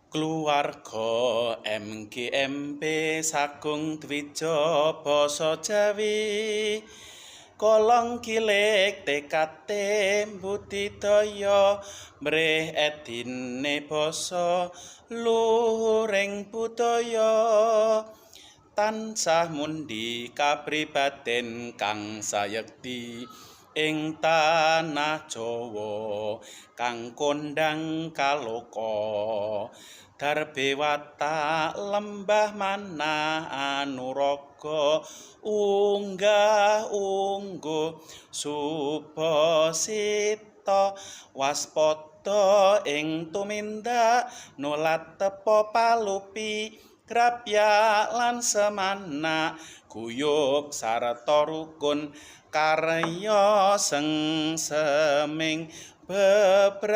Kluwarga MGMP Sagung Dwija Basa Jawi Kolong kilik tekate budidaya mrih edine basa luhuring budaya tansah mundhi kapribaden kang sayekti ing tanah Jawa kang kondhang kaloka darbe watak lembah manah anuraga unggah ungguh subasita waspada ing tumindak nulat tepa palupi grapyak lan semanak guyub sarta rukun karya sengseming bebrayan.